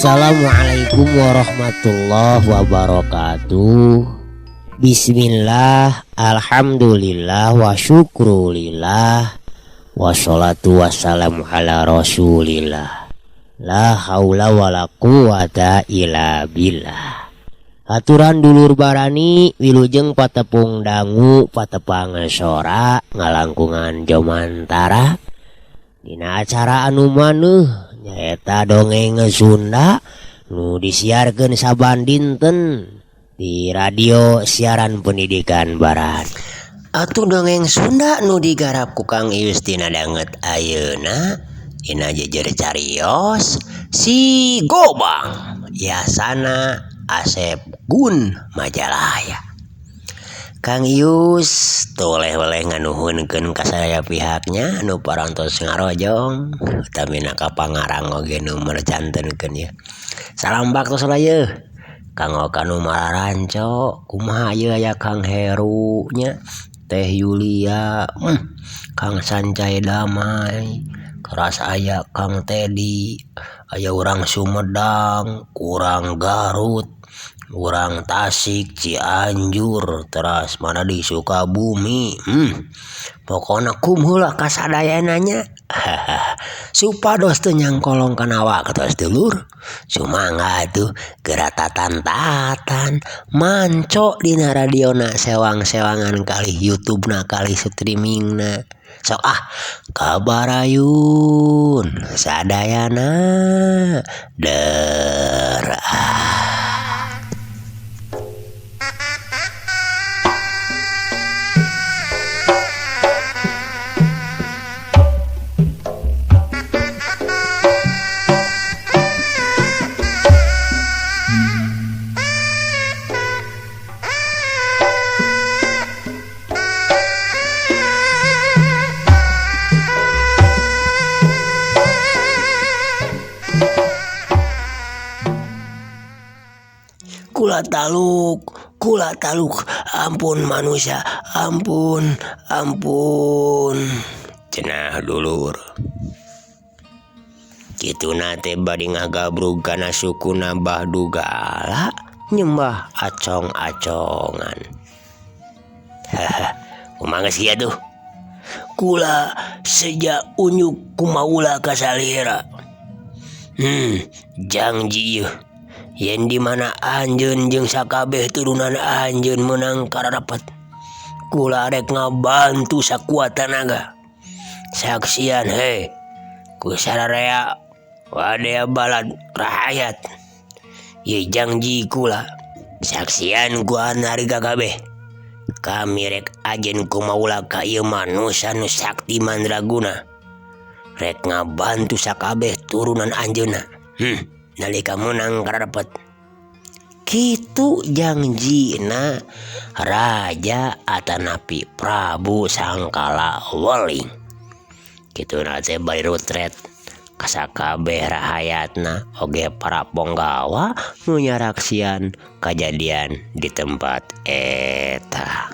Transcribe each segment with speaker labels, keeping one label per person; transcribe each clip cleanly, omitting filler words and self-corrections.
Speaker 1: Assalamualaikum warahmatullahi wabarakatuh. Bismillah, alhamdulillah, wa syukrulillah, wassalatu wassalamu ala rasulillah. La haula wala quwata illa billah. Aturan dulur barani wilujeng patepung dangu patepang sora ngalangkungan jomantara. Dina acara anu maneuh nyaeta dongeng Sunda nu disiarkeun saban dinten di radio siaran pendidikan Barat. Atuh dongeng Sunda nu digarap ku Kang Ius dina danget ayeuna dina jejer carios si Gobang Yasana Asep Gun Majalaya. Kang Ius toleh-oleh nganuhunkeun ka sadaya pihaknya nu parantos ngarojong utamina ka pangarang oge nu mercantenkeun ieu. Salam baktos lah yeuh. Kanggo ka nu mararanco kumaha ieu aya Kang Heru nya, Teh Yulia, Kang Sancai Damai, keras aya Kang Teddy, aya urang Sumedang, urang Garut, urang Tasik, Cianjur, teras mana di Sukabumi. Pokona kumheula kasadayana nya. Supados teu nyangkolong kana waktos dulur. Sumangga atuh geura tatan-tatan manco dina radiona sewang-sewangan kalih YouTube-na kalih streamingna. Sok ah kabarayun sadayana der. Kula taluk, ampun manusia, ampun, ampun. Cenah dulur. Kituna teh bari ngagabrug kana sukuna Bah Dugala nyembah acong-acongan. Haha, kumaha geus kieu tuh? Kula seja unyuk kumaula kasalira. Jangji ieu. Yen di mana anjeun jeung sakabeh turunan anjeun meunang kararapet. Kula rek ngabantu sakuat tanaga. Saksian he ku sararea wadea balad rahayat. Ye jangji kula. Saksian ku anariga kabeh. Kami rek ajen kumaula ka ieu manusa nu sakti mandraguna. Rek ngabantu sakabeh turunan anjeunna. Nalika menang kararepet. Kitu jangjina Raja atanapi Prabu Sangkala Weling. Kitu na teh bari rutret kasakabeh rahayatna oge para ponggawa nu nyaraksian kajadian di tempat eta.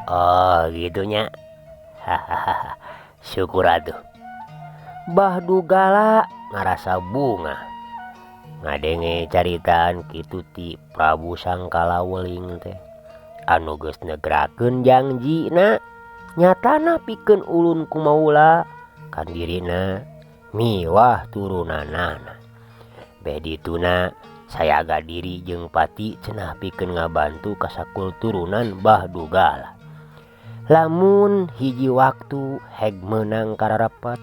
Speaker 1: Oh gitunya. Hahaha, syukur atuh. Bah Dugala ngarasa bunga. Ngadenge caritaan kitu ti Prabu Sangkala Weling teh anu geus negrakeun jangjina nyatana pikeun ulun kumaula kan dirina miwah turunanana. Beh dituna sayaga diri jeung pati cenah pikeun ngabantu kasakul turunan Bah Dugala. Lamun hiji waktu heg meunang kararepet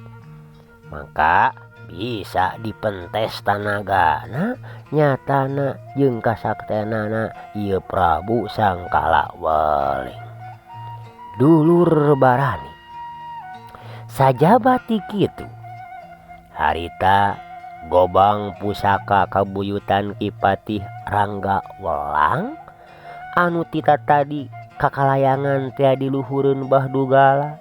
Speaker 1: maka bisa dipentes tanagana nyatana jeung kasaktenana ieu Prabu Sangkala Weling. Dulur barani sajaba ti kitu harita gobang pusaka kabuyutan Ki Patih Rangga Welang anu tita tadi kakalayangan teh diluhureun Bah Dugala.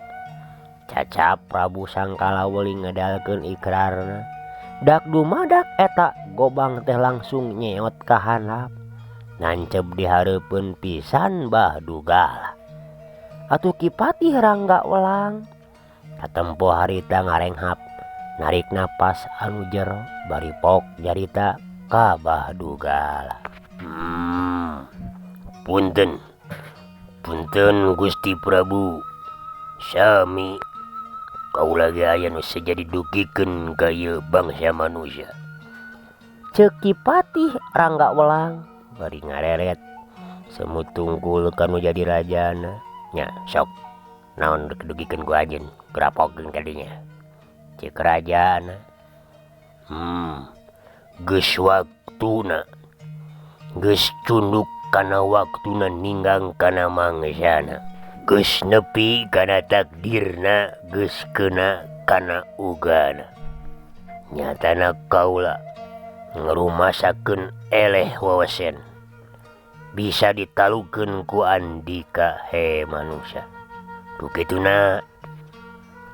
Speaker 1: Cacap Prabu Sangkala Weling ngedalkeun ikrarna. Dak dumadak eta gobang teh langsung nyeot ka handap nancep di hareupeun pisan Bah Dugala. Atuh Ki Patih Rangga Welang katempo harita ngarenghap narik napas anu jero bari pok jarita ka Bah Dugala. Punten punten Gusti Prabu, sami kaula ge aya nu sajadi dugikeun ka ieu bangsa manusia. Ceuk Ki Patih Rangga Welang bari ngareret semut tungkul ka nu jadi rajana. Nya sok naon rek dugikeun ku anjeun grapokeun ka dinya. Ceuk rajana. Geus waktuna geus cunduk kana waktuna ninggang kana mangsana. Geus nepi kana takdirna geus keuna kana ugana. Nyatana kaula ngrumasakeun eleh wewesen bisa ditalukeun ku andika he manusia. Ku kituna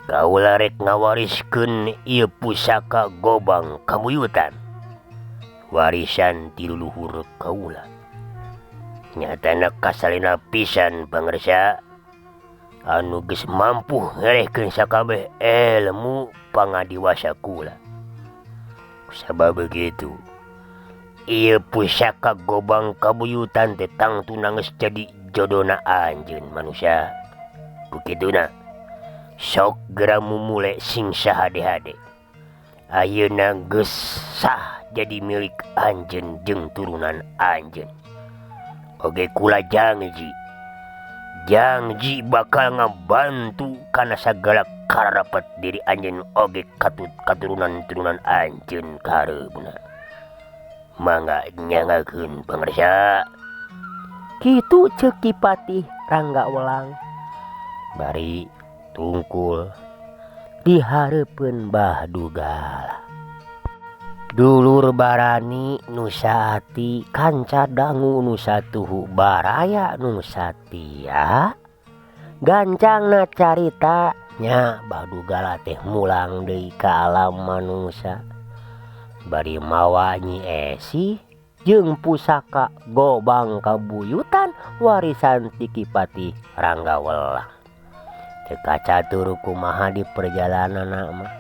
Speaker 1: kaula rek ngawariskeun ieu pusaka gobang kabuyutan warisan ti luluhur kaula. Nyatana kasalina pisan pangersa anu geus mampu ngerehkeun sakabeh ilmu pangadiwasa kula. Sabab begitu ieu pusaka gobang kabuyutan teh tangtuna geus jadi jodona anjeun manusia. Ku kituna sok geura mumule sing sahade-hade. Ayeuna geus sah jadi milik anjeun jeung turunan anjeun. Oge kula janji janji bakal ngabantu kana sagala kararepet diri anjeun oge katurunan-turunan anjeun kareupna. Mangga nyangakeun pangersa. Kitu ceuk Ki Patih Rangga Welang bari tungkul di hareupeun Bah Dugala. Dulur barani nu saati kanca dangu nu satuhu baraya nu satia gancangna carita nya Bah Dugala teh mulang deui ka alam manusia bari mawa Nyi Esi jeung pusaka gobang kabuyutan warisan ti Ki Patih Rangga Welang. Teu kacatur kumaha di perjalananna mah.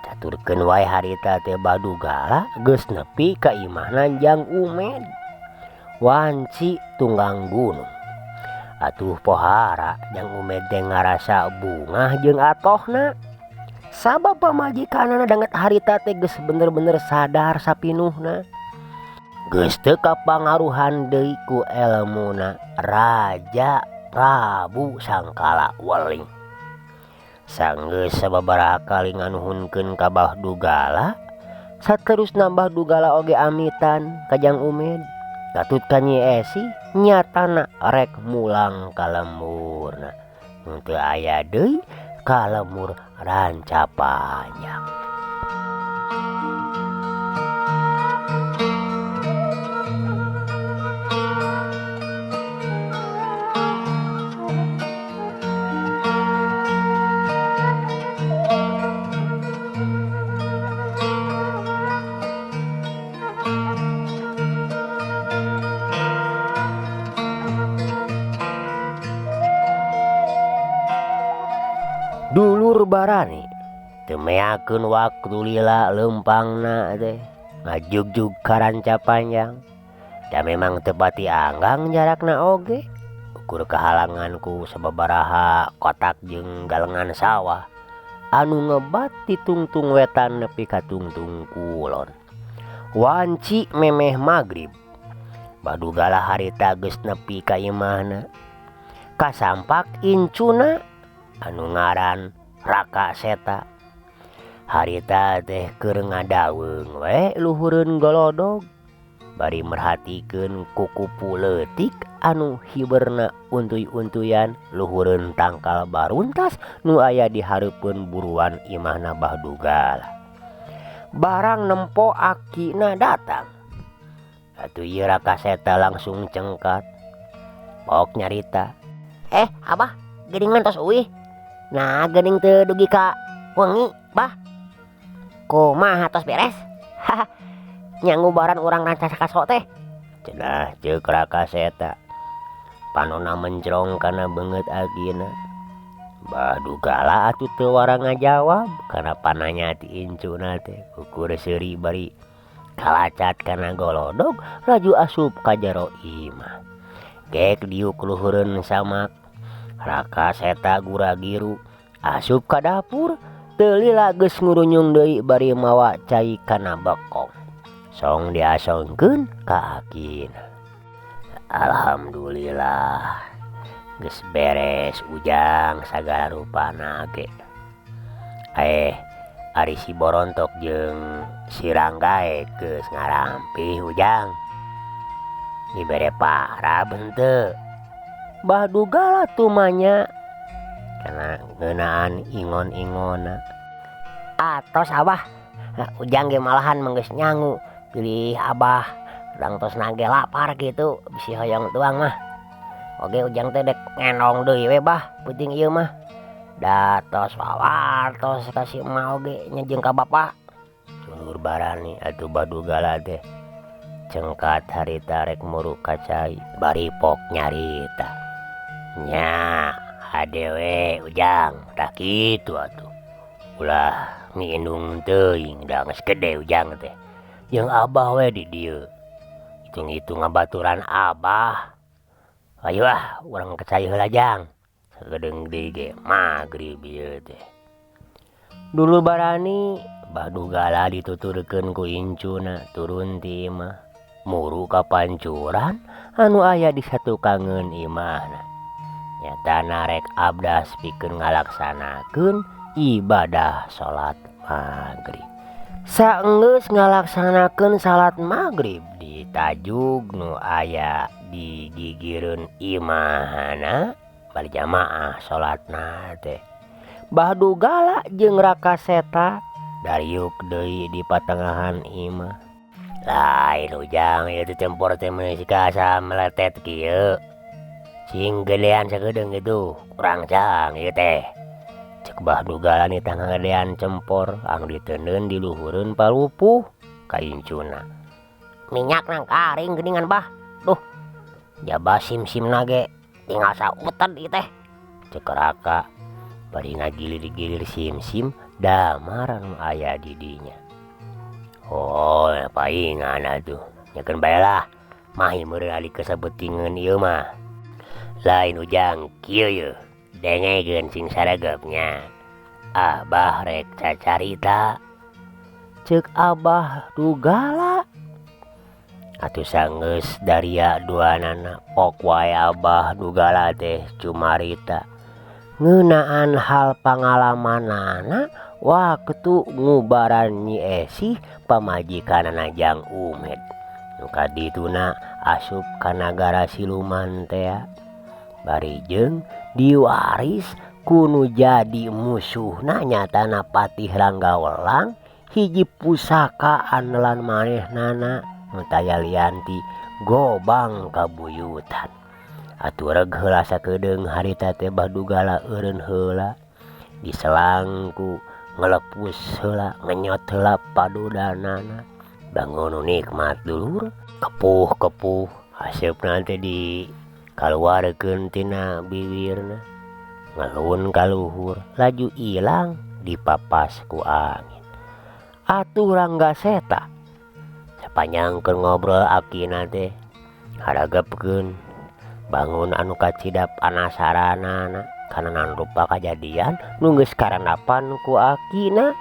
Speaker 1: Caturkeun wae harita teh Bah Dugala geus nepi ka imahna Jang Umed wanci tunggang gunung. Atuh pohara Jang Umed teh ngarasa bungah jeung atohna. Sabab pamajikanana danget harita teh geus bener-bener sadar sapinuhna. Geus teu kapangaruhan deui ku elmuna Raja Prabu Sangkala Weling. Sanggeus sababaraha kali nganuhunkeun ka Bah Dugala, saterusna Bah Dugala oge amitan ka Jang Umed. Katut ka Nyi Esi nyatana rek mulang ka lemburna. Teu aya deui ka lembur Ranca Panjang. Dulur barani teu meakeun waktu lila leumpangna teh. Ngajugjug ka Ranca Panjang. Da memang teu pati anggang jarakna oge. Ukur kahalangan ku sababaraha kotak jeung galengan sawah anu ngebat ti tungtung wetan nepi ka tungtung kulon. Wanci memeh magrib. Badugala harita geus nepi ka imahna. Kasampak incuna anu ngaran Raka Seta. Harita teh keur ngadaweung we luhureun golodog bari merhatikeun kukupu leutik anu hiberna untuy-untuyan luhureun tangkal baruntas nu aya di hareupeun buruan imahna Bah Dugala. Barang nempo akina datang. Atuh ieu Raka Seta langsung cengkat. Pok nyarita. Abah, geuningan tos uih. Nah, geuning teu dugi ka wengi, Bah. Kumaha tos beres? Haha. Nya ngubaran urang Ranca Sakaso teh. Cenah ceuk Raka Seta. Panona mencrong kana beungeut akina. Bah Dugala atuh teu wara ngajawab kana pananya ti incuna teh. Ukur seuri bari kalacat kana golodog laju asup ka jero imah. Gek diuk luhureun samak. Raka Seta gura-giru asup ka dapur. Teu lila geus ngurunyung deui bari mawa cai kana bekong. Song diasongkeun ka akina. Alhamdulillah geus beres ujang sagala rupana ge. Ari si Borontok jeung si Ranggae geus ngarampih ujang. Dibere parab henteu. Bah Dugala tumanya kana ngeunaan ingon-ingonna. Atos abah, ujang ge malahan mah geus nyangu pilih abah urang tos nage lapar kitu bisi hoyong tuang mah. Oge ujang teh dek ngendong deui we bah peuting ieu mah. Da tos wawartos ka si emak oge nya jeung ka bapa. Dulur barani atuh Bah Dugala teh. Cengkat harita rek muruk ka cai bari pok nyarita. Nya hade we ujang tah kitu atuh. Ulah ngiindung teuing da geus gede ujang teh. Jeung abah we di dieu. Hitung-hitung ngabaturan abah. Ayo ah urang ka cai heula jang. Sagedeung deui ge magrib ieu teh. Dulur barani Bah Dugala dituturkeun ku incuna turun ti imah. Muru ka pancuran anu aya di satukangeun imahna. Nyatana rek abdas pikeun ngalaksanakeun ibadah salat magrib. Saenggeus ngalaksanakeun salat magrib di tajug nu aya di gigireun imahna berjamaah salatna teh. Bah Dugala jeung Raka Seta dariuk deui di patengahan imah. Lain ujang ieu teh tempor teh meuni asa meletet kieu. Sing gedean sakedeung kitu kurang cang ieu teh. Cek Bah Dugala nitah ngagedean cempor anu diteundeun di luhureun palupuh ka incuna. Minyak nang karing geuningan bah. Duh. Jaba sim-simna ge tinggal sauted ieu teh. Cek Raka bari ngagilir-gilir sim-sim damar anu aya di dinya. Oh, paingan atuh. Nyakeun bae lah. Mahi meureun ari kasabetingeun ieu mah. Lain ujang kieu yeuh. Dengekeun sing saregepnya. Abah rek cacarita. Ceuk Abah Dugala. Atuh sanggeus daria duanana pok wae Abah Dugala teh cumarita. Ngeunaan hal pangalamanana waktu ngubaran Nyi Esih pamajikanana Jang Umed. Nu kadituna asup ka nagara siluman tea. Bari jeung diwaris ku nu jadi musuhna nyatana Patih Rangga Welang hiji pusaka andalan manehnana nu taya lian ti gobang kabuyutan. Atuh reg heula sakedeung harita teh Bah Dugala eureun heula diselangku ngelepus heula ngenyot heula padudanana. Bangun nu nikmat dulur kepuh-kepuh haseupna teh di kaluarkeun tina biwirna ngelun ka luhur laju ilang dipapas ku angin. Atuh Rangga Seta Sapanjang keur ngobrol akina teh haragepkeun bangun anu kacida panasaranana kana naon rupa kajadian nu geus karandapan ku akina.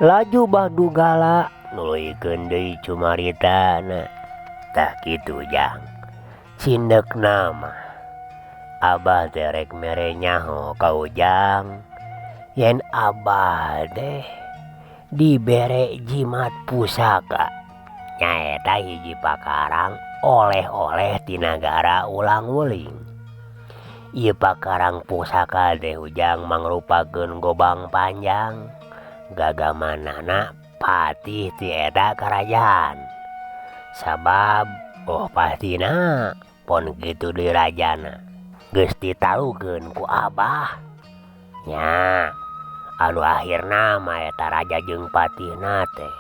Speaker 1: Laju Badugala nuluykeun deui cumaritana. Tah kitu Jang, cindekna mah Abah teh rek mere nyaho ka Ujang yen Abah teh dibere jimat pusaka nyaeta hiji pakarang oleh-oleh ti nagara Ulang Wuling. Ieu pakarang pusaka teh Ujang mangrupakeun gobang panjang gagamanana patih ti eta karajaan. Sabab oh pastina pon kitu deui rajana geus ditalukeun ku Abah. Nya anu akhirna mah eta raja jeung patihna teh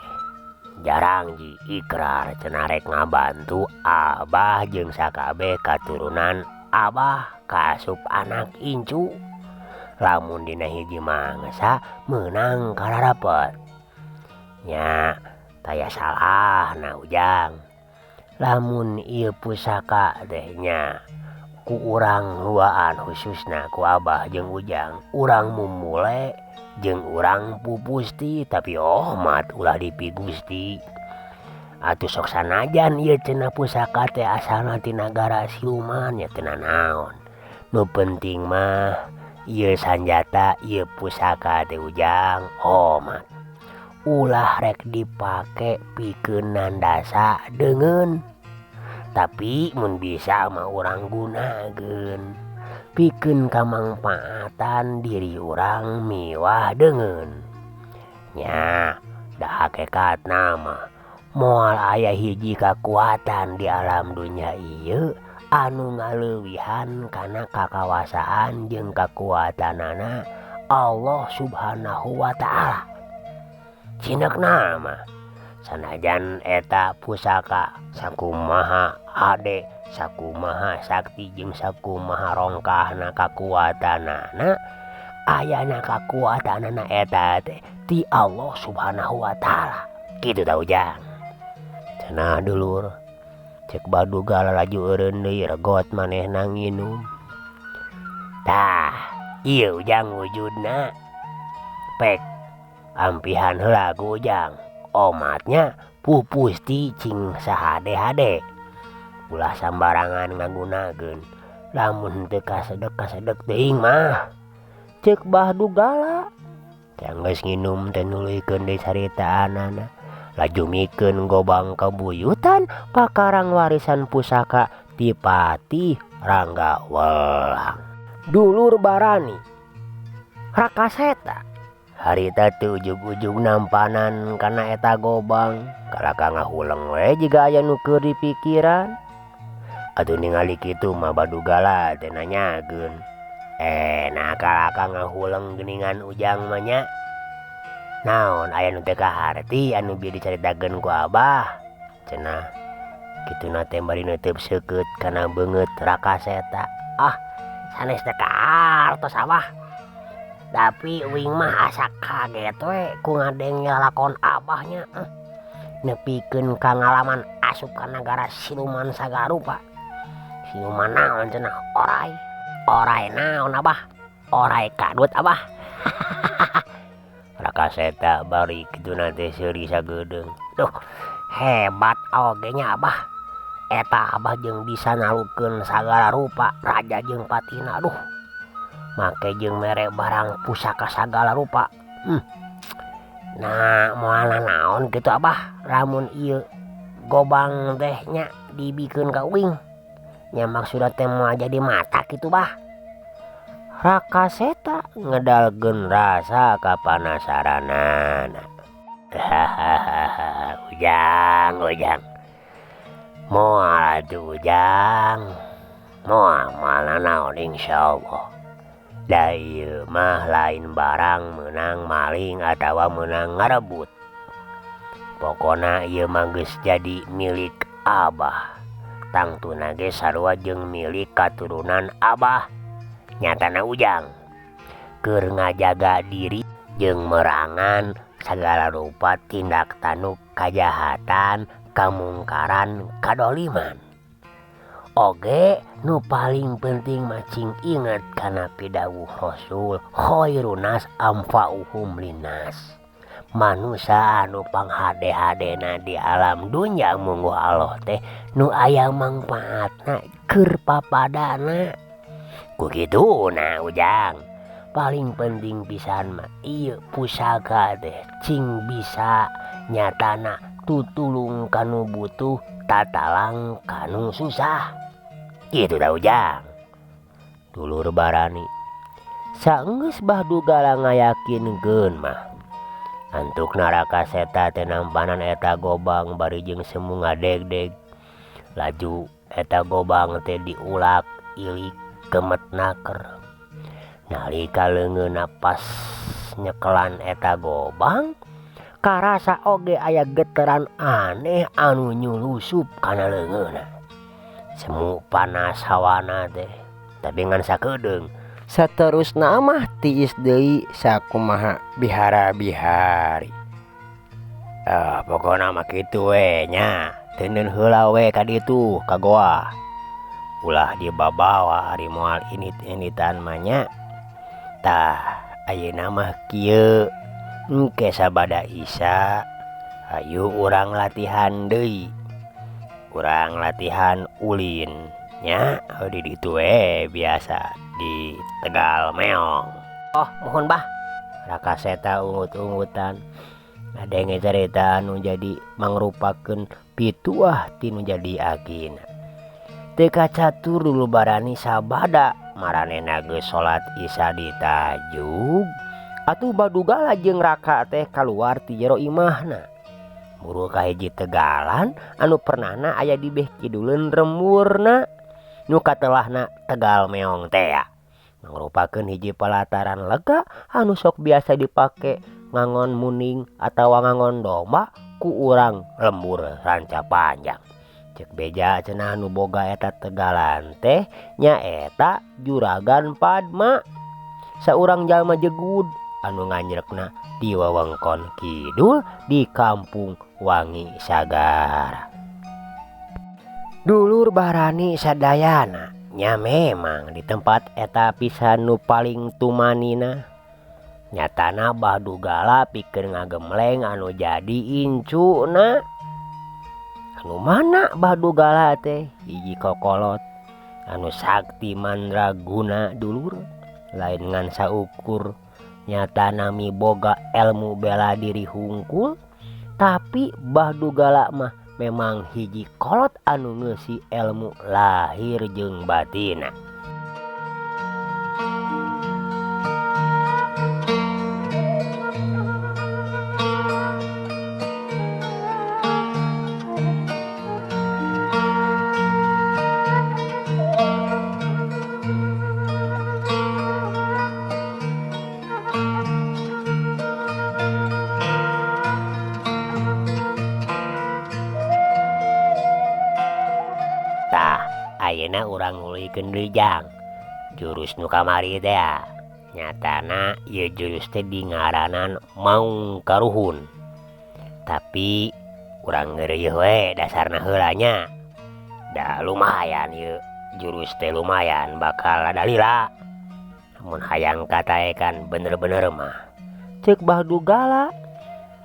Speaker 1: jarang ji ikrar cenah rek ngabantu Abah jeung sakabeh katurunan Abah kaasup anak incu. Lamun dina hiji mangsa meunang kararapet. Nya taya salahna Ujang. Lamun ieu pusaka teh nya ku urang huaan khususna ku Abah jeung Ujang, urang mumule jeung urang pupusti tapi omat ulah dipigusti. Atuh sok sanajan ieu cenah pusaka teh asalna ti nagara siluman nya teu nanaon. Nu penting mah ieu sanjata ieu pusaka teh Ujang omat. Ulah rek dipake pikeun nandasa deungeun. Tapi mun bisa mah urang gunakeun pikeun kamangpaatan diri urang miwah deungeun. Nya da hakekatna mah moal aya hiji kakuatan di alam dunya ieu anu ngaleuwihan kana kakawasaan jeung kakuatanana Allah Subhanahu wa Ta'ala. Cindekna mah sanajan eta pusaka sakumaha hade, sakumaha sakti jeung sakumaha rongkahna kakuatanana, ayana kakuatanana eta teh ti Allah Subhanahu wa Ta'ala. Kitu tah Ujang. Cenah dulur, cek Badugala laju eureun deui regot manehna nginum. Tah, ieu Ujang wujudna. Pek ampihan heula ku Ujang. Omatnya pupusti cing sahade-hade. Ulah sambarangan ngagunakeun. Lamun teu kasedek kasedek teuing mah. Ceuk Badugala. Geus nginum teh nuluykeun deui caritaanana. Laju mikeun gobang kabuyutan pakarang warisan pusaka ti Patih Rangga Welang. Dulur barani Rakaseta harita teu ujug-ujug nampanan kana eta gobang, kalaka ngahuleng we jiga aya nu keur dipikiran. Atuh ningali kitu mah Badugala teh nanyakeun, "Nah kalaka ngahuleng geuningan Ujang mah nya? Naon aya nu teu kaharti anu bieu dicaritakeun ku Abah?" Cenah kituna teh bari neuteub seukeut kana beungeut Rakaseta. "Ah, sanes teh kahartos Abah. Tapi uing mah asa kaget we ku ngadenge lalakon Abah nya. Nepikeun ka ngalaman asup ka nagara siluman sagala rupa. Siluman naon cenah? Orai. Orai naon Abah? Orai kadut Abah." Rakaseta bari kituna teh seuri sagedeung. "Duh, hebat oge nya Abah. Eta Abah jeung bisa nalukeun sagala rupa raja jeung patihna. Aduh, make jeung mere barang pusaka sagala rupa. Nah, moal nanaon kitu Abah lamun ieu gobang teh nya dibikeun ka uing. Nya maksudna teh moal jadi mata kitu Bah." Rakaseta ngedalkeun rasa kapanasaranana. "Hahaha, Ujang, Ujang. Moal atuh Ujang. Moal moal nanaon insyaallah. Da ieu mah lain barang meunang maling atawa meunang ngarebut. Pokona ieu mah geus jadi milik Abah. Tangtuna ge sarua jeung milik katurunan Abah. Nyatana Ujang keur ngajaga diri jeung merangan sagala rupa tindak tanduk kajahatan kamungkaran kadoliman. Oge nu paling penting mah cing inget kana pidawuh Rasul khairunas anfa'uhum linnas. Manusia anu panghade-hadena di alam dunya mungguh Allah teh nu aya mangpaatna keur papadana. Ku kituna Ujang paling penting pisan mah ieu pusaka teh cing bisa nyatana tutulung kanu butuh tatalang kanu susah. Kitu da Ujang. Dulur barani saenggeus Bah Dugala ngayakinkeun mah antukna Raka Seta teh nampanan eta gobang bari jeung semu ngadegdeg. Laju eta gobang teh diulak ilik kemet naker. Nalika leungeunna pas nyekelan eta gobang karasa oge aya geteran aneh anu nyulusup kana leungeunna. Semu panas hawana teh tapi ngan sakedeung.
Speaker 2: Saterusna mah tiis deui sakumaha bihara-bihari.
Speaker 1: Pokona mah kitu we nya, teuneun heula we ka ditu ka goa. Ulah dibabawa ari moal init-initan mah nya. Tah ayeuna mah kieu, engke sabada Isya hayu urang latihan deui. Urang latihan ulin nya di ditu we biasa di Tegal Meong. Oh mohon bah. Raka Seta ungut-ungutan ngadenge carita anu jadi mangrupakeun pituah tinu jadi akina. Teu kacatur dulu barani sabada maranehna geus salat Isya ditajug atuh Badugala jeung Raka teh kaluar ti jero imahna. Muru ka hiji tegalan anu pernahna aya di beh kiduleun remurna nu katelahna Tegal Meong teh mangrupakeun hiji pelataran lega anu sok biasa dipake ngangon muning atawa ngangon domba ku urang lembur ranca panjang. Cek beja cenah nu boga eta tegalan teh nyaeta Juragan Padma, saurang jalma jegud anu nganyrekna di wewengkon kidul di kampung Wangi Sagara. Dulur barani sadayana nya memang di tempat eta pisan nu paling tumanina. Nyatana Bah Dugala pikeun ngagemleng anu jadi incuna. Anu mana Bah Dugala teh hiji kokolot anu sakti mandraguna dulur, lain ngan saukur nyatana miboga elmu bela diri hungkul, tapi Bah Dugala mah memang hiji kolot anu ngeusi elmu lahir jeung batina. Ayeuna urang nguluykeun deui Jang jurus nu kamari teh nyatana ieu jurus teh dingaranan Maung Karuhun. Tapi urang ngeureuh we dasarna heula nya. Da lumayan ieu jurus teh lumayan bakal dalila. Mun hayang kataekan bener-bener mah. Ceuk Bah Dugala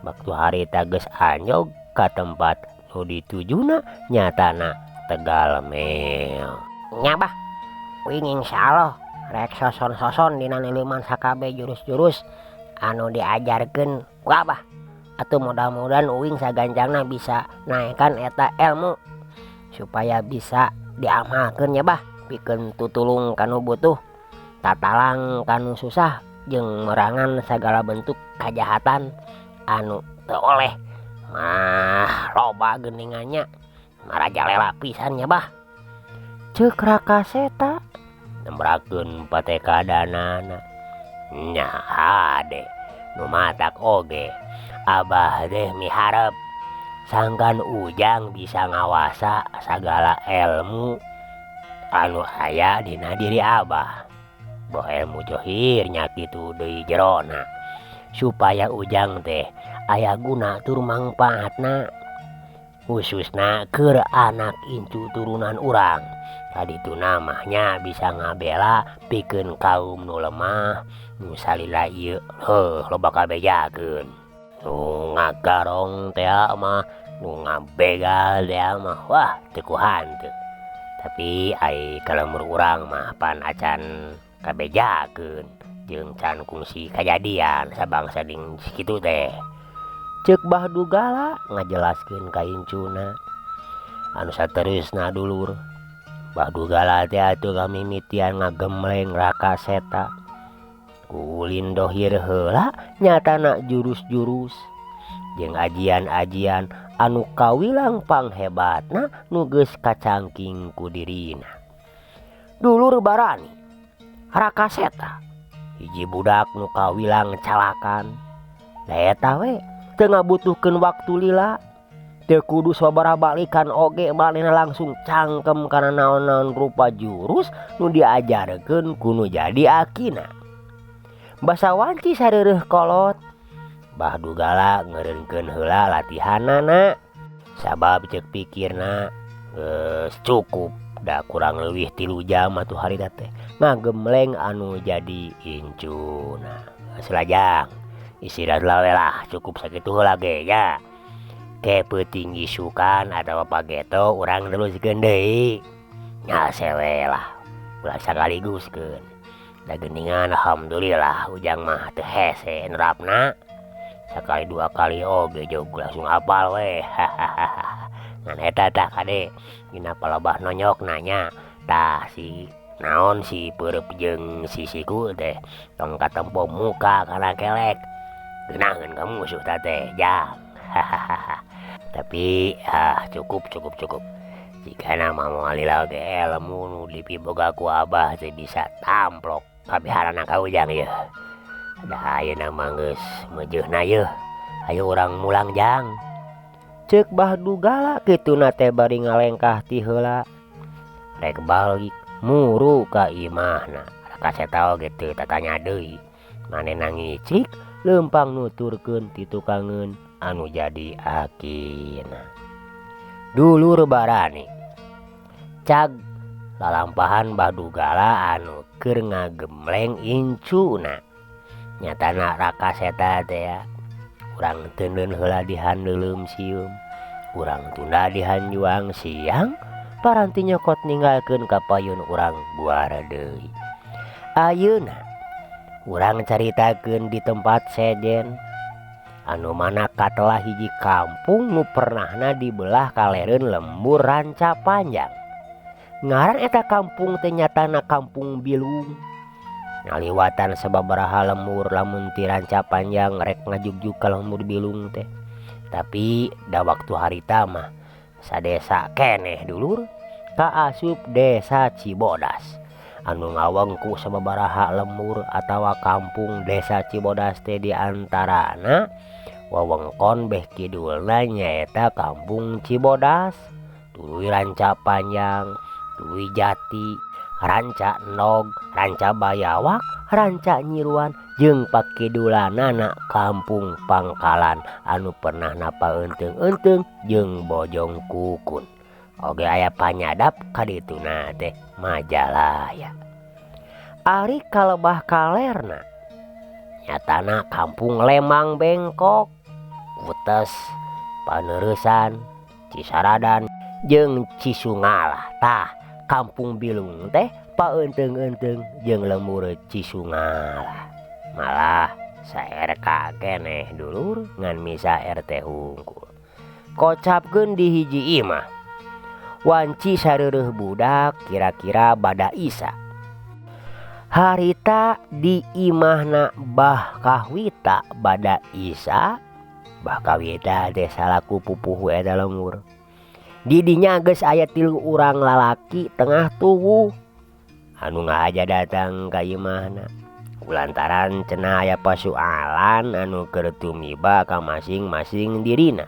Speaker 1: waktu harita geus anyog ka tempat nu ditujuna nyatana Tegal Meong. Nya bah, uing insyaallah rek soson-soson dina neuleman sakabeh jurus-jurus anu diajarkeun ku abah. Atuh mudah-mudahan uing saganjangna bisa naekan eta elmu supaya bisa diamalkeun nya bah, pikeun tutulung kanu butuh, tatalang kanu susah, jeung merangan sagala bentuk kajahatan anu teu oleh. Mah loba geuningannya. Marajalela pisan nya bah. Ceuk Raka Seta nembrakeun patekadanana. Nya hade nu matak oge abah teh miharep sangkan Ujang bisa ngawasa sagala elmu anu aya dina diri abah. Boh elmu johir nya kitu deui jerona supaya Ujang teh aya guna tur mangpaatna. Khususna keur anak incu turunan urang. Kadituna mah nya bisa ngabela pikeun kaum nu lemah nu salila ieu heuh loba kabejakeun. Nu ngagarong tea mah nu ngabegal tea mah wah teu ku hanteu. Tapi ai ka lembur urang mah pan acan kabejakeun jeung can kungsi kajadian sabangsa ding sakitu teh. Ceuk Bah Dugala ngajelaskeun ka incuna. Anu saterusna dulur Bah Dugala teh atuh ngamimitian ngagembleng Raka Seta. Ku ulin dohir heula nyatana jurus-jurus jeung ajian-ajian anu kawilang panghebatna nu geus kacangking ku dirina. Dulur barani Raka Seta hiji budak nu kawilang calakan. Da eta we teu ngabutuhkeun waktu lila, teu kudu sababaraha balikan oge manehna langsung cangkem kana naon-naon rupa jurus nu diajarkeun ku nu jadi akina. Basa wanci sareureuh kolot, Bah Dugala ngeureunkeun heula latihanana sabab ceuk pikirna geus cukup da kurang leuwih 3 jam atuh harita teh ngagembleng anu jadi incuna. Geus lajang istirahat we lah cukup sakitu heula ge nya. Ke peuting isukan atawa pageto urang teruskeun deui. Nya sewe lah ulah sakaliguskeun. Da geuningan alhamdulillah ujang mah teu hese nerapna. Sakali dua kali oge jog langsung apal we. Ngan eta tah kade dina palebah nonyok nanya tah si naon si peureub jeung si siku teh tong katempo muka kana kelek. Geunaheun ka musuh ta teh jang. Tapi cukup cukup cukup. Jigana mah moal lila oge ilmu nu dipiboga ku abah teh bisa tamplok kabehanana ka ujang yeuh. Da ayeuna mah geus meujeuhna yeuh. Hayu urang mulang jang. Ceuk Bah Dugala kituna teh bari ngalengkah ti heula. Rek balik muru ka imahna. Raka Seta oge teu tatanya deui. Manehna ngicik leumpang nuturkeun titukangeun anu jadi akina. Dulur barani cag lalampahan Bah Dugala anu keur ngagembleng incuna. Nyatana Raka Seta teh urang teuneun heula di handeuleum sieum, urang tunda di hanjuang siang, paranti nyokot ninggalkeun ka payun urang buar deui. Ayeuna urang caritakeun di tempat sejen anu mana katelah hiji kampung nu pernahna dibelah kalereun lembur Ranca Panjang. Ngaran eta kampung teh nyatana Kampung Bilung. Ngaliwatan sababaraha lembur lamun ti Ranca Panjang rek ngajugjug ka lembur Bilung teh. Tapi da waktu harita mah sadesa keneh dulur kaasup desa Cibodas. Anu ngawengku sababaraha lembur atawa kampung desa Cibodas teh diantarana wewengkon beh kidulna nyaeta Kampung Cibodas, tuluy Ranca Panjang, tuluy Jati, Ranca Nog, Ranca Bayawak, Ranca Nyiruan jeung pakidulanana Kampung Pangkalan anu pernah napa eunteung-eunteung jeung Bojong Kukun. Oge aya panyadap kadituna teh Majalaya. Ari kalebah kalerna nyatana Kampung Lembang Bengkok, Kutes, Panereusan, Cisaradan jeung Cisungalah. Tah Kampung Bilung teh paeunteung-eunteung jeung lembur Cisungalah. Malah sa-RK keneh dulur ngan misa RT hungkul. Kocapkeun di hiji imah. Wanci sareureun budak kira-kira bada Isa. Harita di imahna Bah Kahwita bada Isa. Bah Kahwita teh salaku pupuhu eta lembur. Di dinya geus aya 3 urang lalaki tengah tuwuh anu ngahaja datang ka imahna. Kulantaran cenah aya pasualan anu keur tumiba ka masing-masing dirina.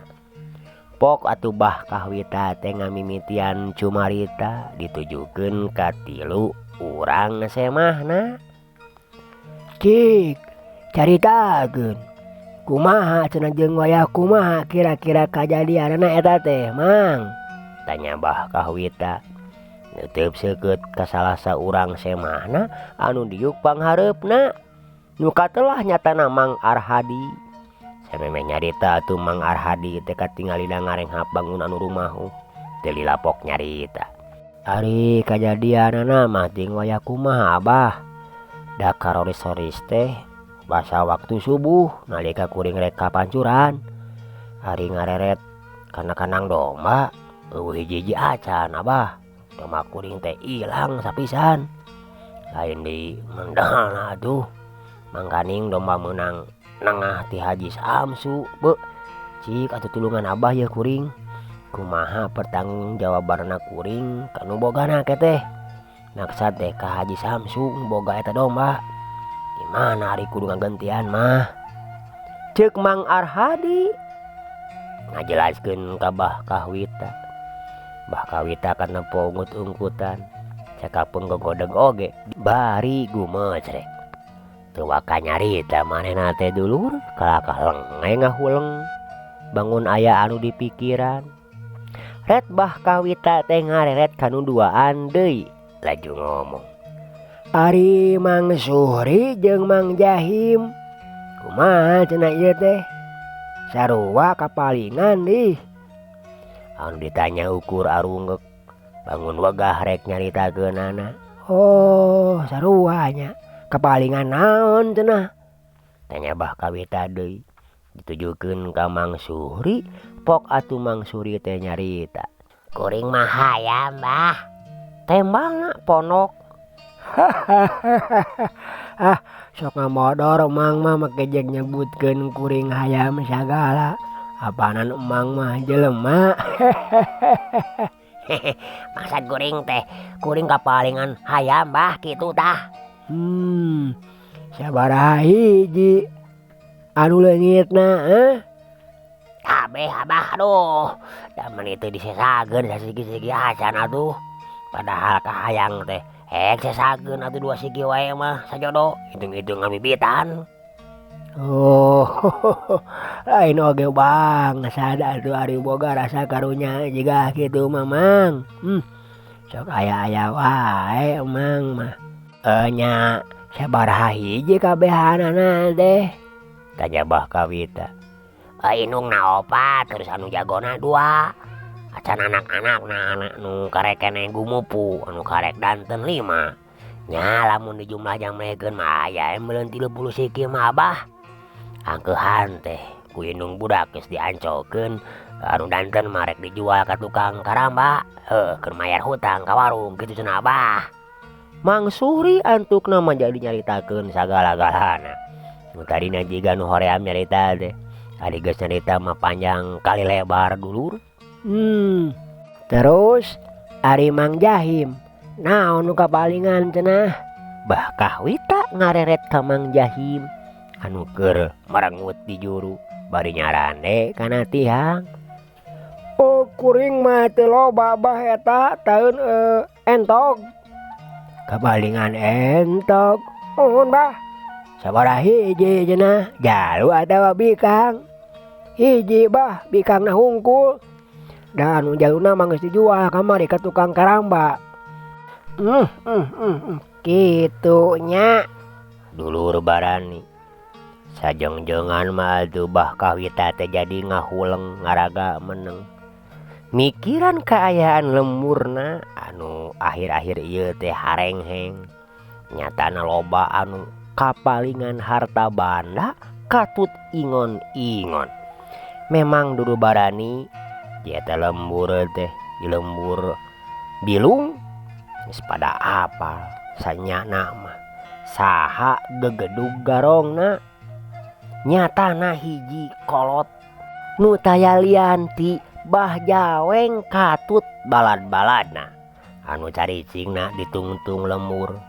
Speaker 1: Pok atuh Bah Kahwita teh ngamimitian cumarita ditujukeun ka 3 urang semahna. Cik, caritakeun.
Speaker 2: Kumaha cenah jeung wayah kumaha kira-kira kajadianana eta teh Mang?
Speaker 1: Tanya Bah Kahwita. Neuteup seukeut ka salah saurang semahna anu diuk panghareupna. Nu katelah nyatana Mang Arhadi. Samemeh nyarita atuh Mang Arhadi teh katingalina ngarenghap bangun anu rumahu. Teu lilapok nyarita. Ari kajadianana mah ting wayah kumaha Abah? Da karoris-roris teh basa waktu subuh nalika kuring rek ka pancuran. Ari ngareret kana kandang domba eueuh hiji-hiji acan Abah. Domba kuring teh ilang sapisan. Lain deui mendalna atuh. Mangkaning domba meunang nengah ti Haji Samsu beuh. Cik atuh tulungan Abah yeuh kuring. Kumaha pertanggungjawabanna kuring ka nu bogana teh. Maksad teh ka Haji Samsu nu boga eta domba. Gimana ari kudu ngagentian mah? Ceuk Mang Arhadi ngajelaskeun ka Bah Kahwita. Bah Kahwita kanempo unggut-unggutan. Cakap pun gogodeg oge bari gumecrek. Teu waka nyarita manehna teh dulur kalakah leng ngahuleng. Bangun aya anu dipikiran. Ret Bah Kahwita teh ngareret kanu duaan deui laju ngomong.
Speaker 2: Ari Mang Suhri jeung Mang Jahim kumaha cenah ieu teh? Sarua kapalingan dih.
Speaker 1: Anu ditanya ukur arungeuk bangun wegah rek nyaritakeunana.
Speaker 2: Oh sarua nya. Kapalingan naon cenah?
Speaker 1: Tanya Bah Kawita deui. Ditujukeun ka Mang Suhri, pok atuh Mang Suhri teh nyarita. Kuring mah hayam Bah. Tembalna pondok.
Speaker 2: Ah sok ngamodor Mang mah make jeung nyebutkeun kuring hayam sagala. Apanan Mang mah jelema.
Speaker 1: Maksad kuring teh kuring kapalingan hayam Bah kitu tah.
Speaker 2: Sabaraha hiji anu leungitna heuh?
Speaker 1: Kabeh Abah aduh. Da meuni teu disesakeun sasigi-sigi acan atuh. Padahal kahayang teh hek sesakeun atuh dua sigi wae mah sajodo hitung-hitung ngabibitan.
Speaker 2: Oh, lain oge bangsat atuh ari boga rasa karunya jiga kitu mah Mang. Sok aya-aya wae Mang mah. Nya sabaraha hiji kabehanana teh?
Speaker 1: Tanya Bah Kawita. Indungna opat terus anu jagona dua. Acan anak-anakna anak nu karek keneh gumupu anu karek danten 5. Nya lamun dijumlah jamlehkeun mah aya meureun 30 siki mah Abah. Angkeuhan teh ku indung budak geus diancokeun anu danten mah rek dijual ka tukang karamba heuh keur mayar hutang ka warung kitu cenah Abah. Mang Suhri antukna mah jadi nyaritakeun sagala-galana. Nu tadina jiga nu hoream nyarita teh. Ari geus nyarita mah panjang kali lebar dulur.
Speaker 2: Terus ari Mang Jahim naon nu kapalingan cenah?
Speaker 1: Bah Kahwita ngareret ka Mang Jahim anu keur merengut di juru bari nyarande kana tihang.
Speaker 2: Oh kuring mah teu loba Bah eta taun entog. Kapalingan entog. Nuhun Bah. Sabaraha hiji cenah? Jalu atawa bikang? Hiji Bah, bikangna hungkul. Da anu jaluna mah geus dijual kamari ka tukang karamba. Kitu nya.
Speaker 1: Dulur barani. Sajongjongan mah atuh Bah Kawita teh jadi ngahuleng ngaraga meneng. Mikiran kaayaan lemburna anu akhir-akhir ieu teh harengheng. Nyatana loba anu kapalingan harta banda katut ingon-ingon. Memang dulu barani eta lembur teh di lembur bilung geus pada apal sanyana mah saha gegedug garongna. Nyatana hiji kolot nu taya lian ti Bah Jaweng katut balad-baladna anu caricingna ditungtung lembur.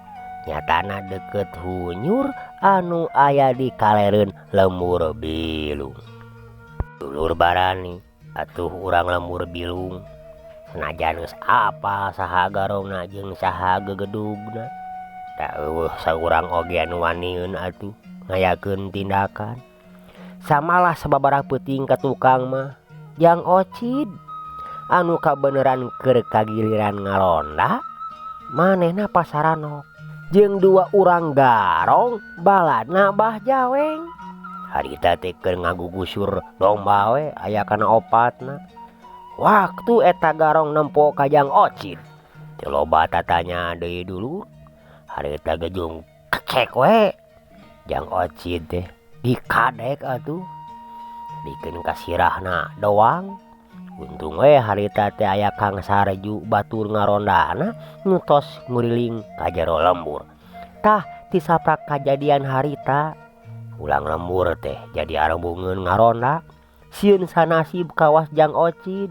Speaker 1: Nyatana deukeut hunyur anu aya di kalereun lembur bilung. Dulur barani atuh urang lembur bilung senajan geus apal saha garongna jeung saha gegedugna. Da eueuh saurang oge anu waniun atuh ngayakeun tindakan. Samalah sababaraha peuting ka tukang mah Jang Ocid anu kabeneran keur kagiliran ngaronda manehna pasaranok jeung dua urang garong baladna Bah Jaweng. Harita teh keur ngagugusur domba we aya kana opatna. Waktu eta garong nempo ka Jang Ocid teu loba tatanya deui dulur. Harita gejung kecek we Jang Ocid teh dikadek atuh bikeun ka sirahna doang. Untung we harita teh aya Kang Sarju batur ngarondana nu tos nguriling ka jero lembur. Tah tisaprak kajadian harita ulang lembur teh jadi arembungeun ngaronda sieun sanasib kawas Jang Ocid.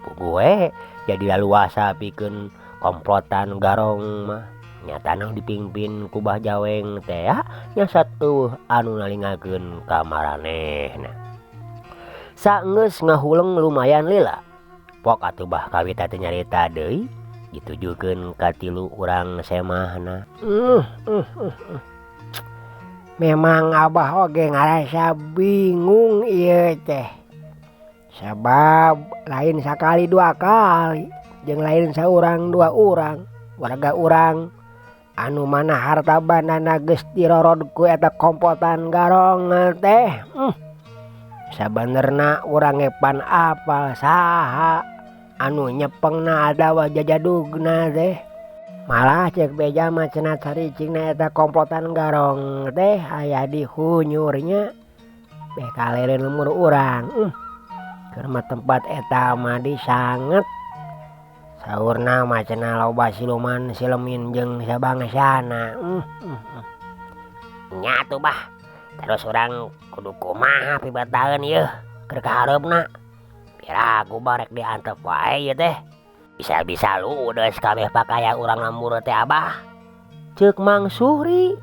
Speaker 1: Puguh we jadi laluasa pikeun komplotan garong mah. Nyatana dipingpin ku Bah Jaweng teh nyasat eueuh anu nalingakeun ka maranehna. Saenggeus ngahuleng lumayan lila. Pok atuh Bah Kawita teh nyarita deui ditujukeun ka tilu urang semahna.
Speaker 2: Memang Abah oge ngarasa bingung ieu teh. Sabab lain sakali dua kali jeung lain saurang dua urang warga urang anu mana harta bandana geus dirorod ku eta komplotan garong teh. Sabenerna urang ge pan apal saha anu nyepengna atawa jajadugna teh. Malah cek beja mah cenah caricingna eta komplotan garong teh aya di hunyurnya beh kalereun lembur urang. Keur mah tempat eta mah disanget. Saurna mah cenah loba siluman silemin jeung sabangsana.
Speaker 1: Nya atuh Bah. Terus urang kudu kumaha pibataeun ieu keur kahareupna. Piraku barek diantep wae ieu teh. Bisa-bisa ludes kabeh pakaya urang lembur teh Abah. Ceuk Mang Suhri.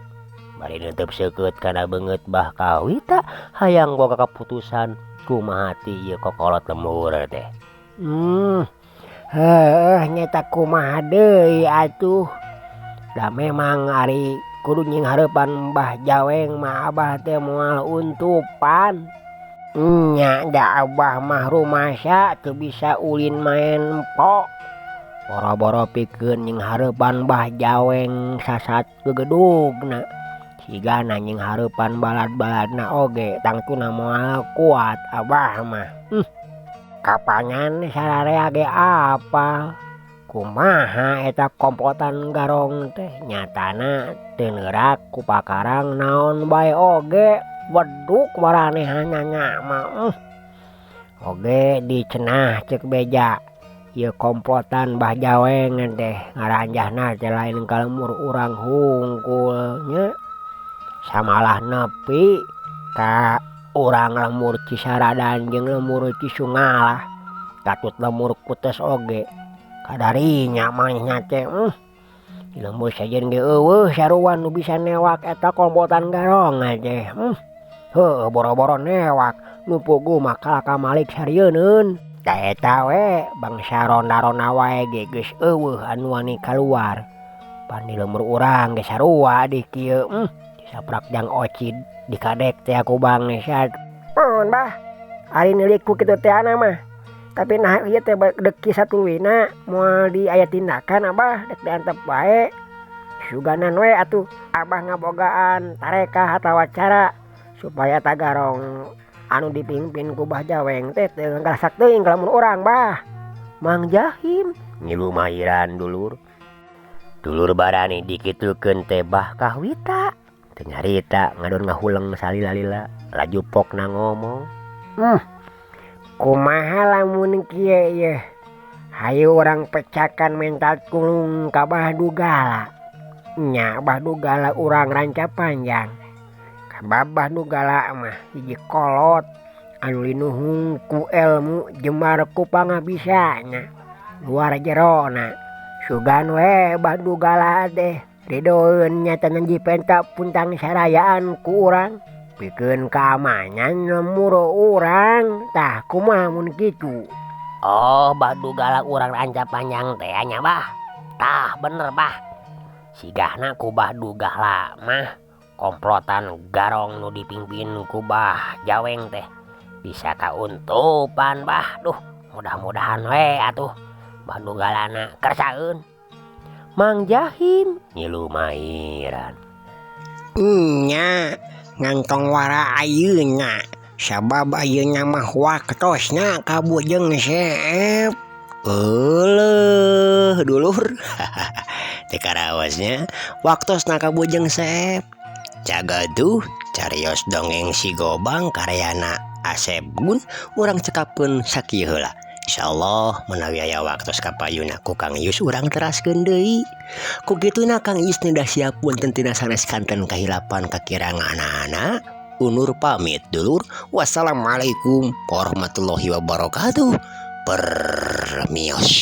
Speaker 1: Bari neunteup seukeut kana beungeut Bah Kawita hayang boga kaputusan kumaha ti ieu kokolot lembur teh.
Speaker 2: Heuh nyata kumaha deui atuh. Da memang ari kudu nying hareupan Bah Jaweng mah Abah teh moal untupan. Nya da Abah mah rumasa teu bisa ulin maen empok. Boro-boro pikeun nying hareupan Bah Jaweng sasat gegedugna. Sigana nying hareupan balad-baladna oge tangtuna moal kuat Abah mah. Kapangan sararea ge apal. Kumaha eta komplotan garong teh nyatana teu neurak ku pakarang naon bae oge weduk maranehanana mah. Oge dicenah ceuk beja ieu komplotan Bah Jaweng teh ngaranjahna teh lain ka lembur urang hungkul nya. Samalah nepi ka urang lembur Cisaradan jeung lembur Cisungalah katut lembur Kutes oge kadarinya manehna teh. Di lembur sejen ge eueuh sarua nu bisa newak eta komplotan garong teh. Heuh boro-boro newak nu puguh mah kalah ka malik sarieuneun. Da eta we bangsa ronda-ronda wae ge geus eueuh anu wani kaluar. Pan di lembur urang ge sarua di kieu. Saprak Jang Ocid dikadek teh ku bangsat. Mohon Bah, ari neulik ku kitu teh ana mah. Tapi nah ieu teh deki satuluyna moal di aya tindakan Abah dek diantep wae. Suganan we atuh Abah ngabogaan tarekah atawa cara supaya eta garong anu dipimpin ku Bah Jaweng teh teu ngarasak teuing ka lamun urang Bah.
Speaker 1: Mang Jahim ngilu mahiran dulur. Dulur barani dikitukeun teh Bah Kahwita. Teu nyarita ngadon ngahuleng salila-lila laju pokna ngomong.
Speaker 2: Kumaha lamun kieu yeuh. Hayu urang pecakan mental kulung ka Bah Dugala. Nya Bah Dugala urang Ranca Panjang. Kabab Bah Dugala mah hiji kolot anu linuhung ku elmu jembar ku pangabisana. Luar jerona. Sugan we Bah Dugala teh ridoeun nyata dipenta puntang sarayaan ku urang. Pikeun kaamanan lembur urang. Tah kumaha mun kitu?
Speaker 1: Oh, Bah Dugala urang Ranca Panjang teh nya Bah. Tah bener Bah. Sigahna ku Bah Dugala mah Komplotan garong nu dipingpin ku Bah Jaweng teh bisa kauntupan Bah. Duh, mudah-mudahan we atuh Bah Dugalana kersaeun. Mang Jahim ngilu mairan.
Speaker 2: Nya ngantong wara ayeuna sabab ayeuna mah waktosna ka Bujeng Seep. Euleuh dulur. Teu karaosnya waktosna ka Bujeng Seep. Cagaduh carios dongeng si Gobang karyana Asep Gun urang cekapkeun sakieu heula. Insyaallah menawi aya waktos kapayuna ku Kang Yus urang teraskeun deui. Ku kituna Kang Yus teu siap punten tina sanes kanten kahilapan kakiranganana. Unur pamit dulur. Wassalamualaikum warahmatullahi wabarakatuh. Permios.